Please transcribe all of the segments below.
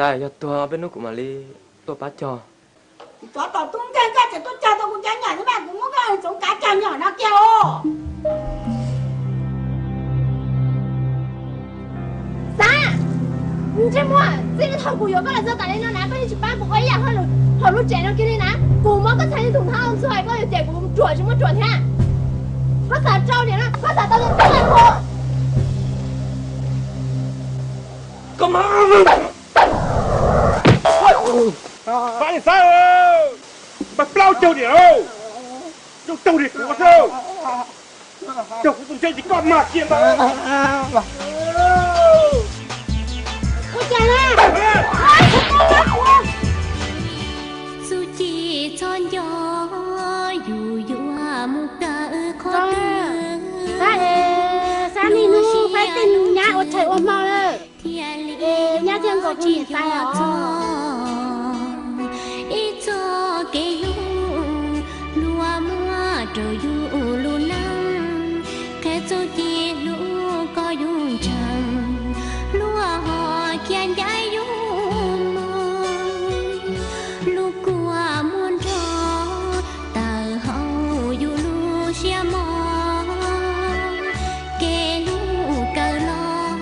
Yog tuag peb hnub kuv mam li tuaj pab cog. Tsov tom tub nkeeg, koj tseem tuaj cog tau kuv cov nyom thiab mas, kuv muab koj tsoov kav cog nyom no kiag os. Xav, ntsej muag, txij li thaum kuv yuav koj los txog tas li no na, koj yeej tsis pab kuv ua ib yam hauj lwm hauv lub tsev no kiag li na. Kuv muab koj txhais li tus hnav ntxuag, koj yuav cem kuv ruam tsis muaj ruam thiab. Koj xav rau niam no, koj xav tau tias txoj hlua. Pab xav, pab plaub caug niam lauj, caug caug niam kuv xwb. Caug kuv tus ntse ces koj mag kiag ntag. Txuj ci txhob nco, yus yuav mus kawm qhov twg. Xav niaj hnub faib tej nyab ua tshais ua hmo lawm, thiaj li nyab thiaj nkaus tus niam tais os. Ib txoj kev hlub luag muab rau yus lub neej, qhia txuj ci hlub koj yus ntseeg, luag ho khiav ncaim yus mus. Lub kua muag nrog tawm hauv yus lub siab mog, kev hlub kawg los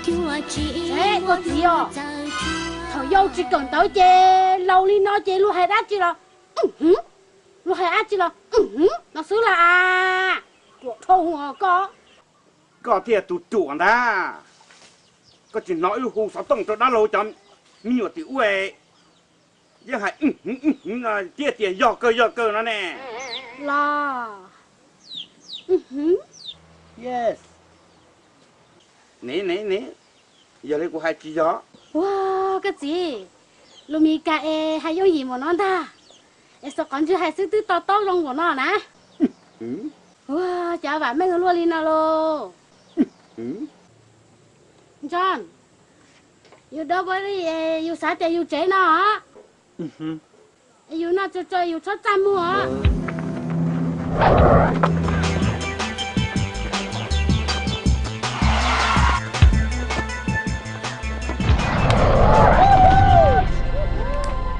cuag tsis muaj tus txawj tshua. Thaum yau tsis kawm ntawv ces laus li no ces luag hais dab tsi los, luag hais dab tsi los no xwb las. Ruam dhau hwv koj. Koj thiaj tus ruam ntag. Koj tsis hnov wb hu xov tooj rau dab laug cov me nyuam tim ub, yeej hais wb hwv wb hwv no thiab tias yog kawg yog kawg no ne. Los, ne ne ne, yog li kuv hais tsis yog. Ua, koj txiv, lus Mis Kas es hais yooj yim npaum no ntag, es xav qhov ntswg hais xwb twb to taub zoo npaum no na. Ua, cas vam meej luaj li no lauj. John, yus dab pab li, yus xav tias yus tsev no os, yus noj tso tso yus txhob txaj muag os.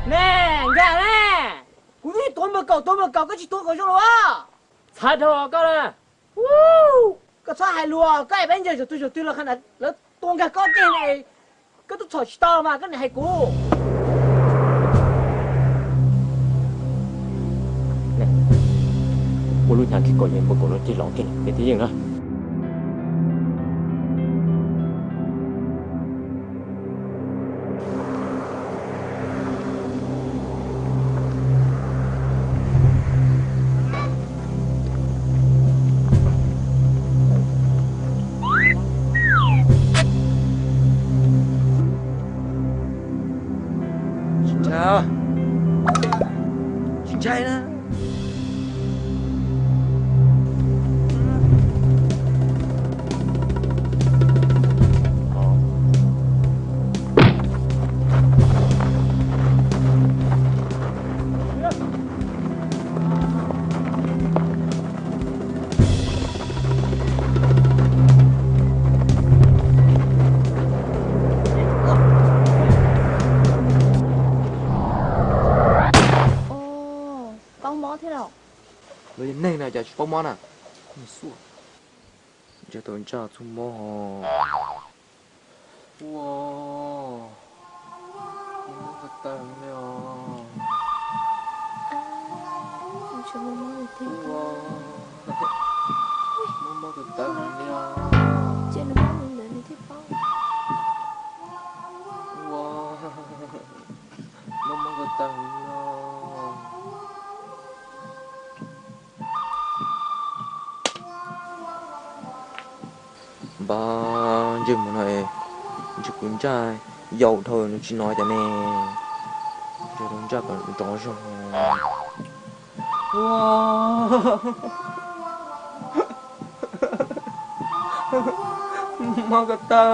Ne, nkag ne. Kuv ib tuav npawg Kaum, tuav npawg Kaum, koj tsis tuav kom zoo los as. Txhav dhau koj na. Koj txhob hais lus, koj es peb ncaws zaum twg zaum twg los qhov ntawd lawv tua nkag koj ceg ne, koj twb txhom tsis tau mas koj niam hais kuv. Ua lub hnyav kiag kom yawg npawg Kaum no ceg los kiag peb thiaj yeej na. Tsis ntshai, tsis ntshai na. Paub mob thiab los? Lawv yog neeg na cas tsis paub mob na. Ntsaj tau ntsaj txhub mob ho. Ua, mob ko taw li os. Ua, mob mob ko taw li os. Ua, mob mob ko taw li os. Npab ntsej muag no es ntshe kuv ntsaj yau dhau nws tsis hnov cas ne. Ntsaj kom nrov zog. Mob ko taw,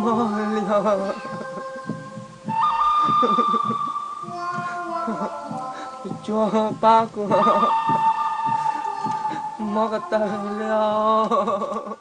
mob li os. Tsuag pab kuv, mob ko taw li os.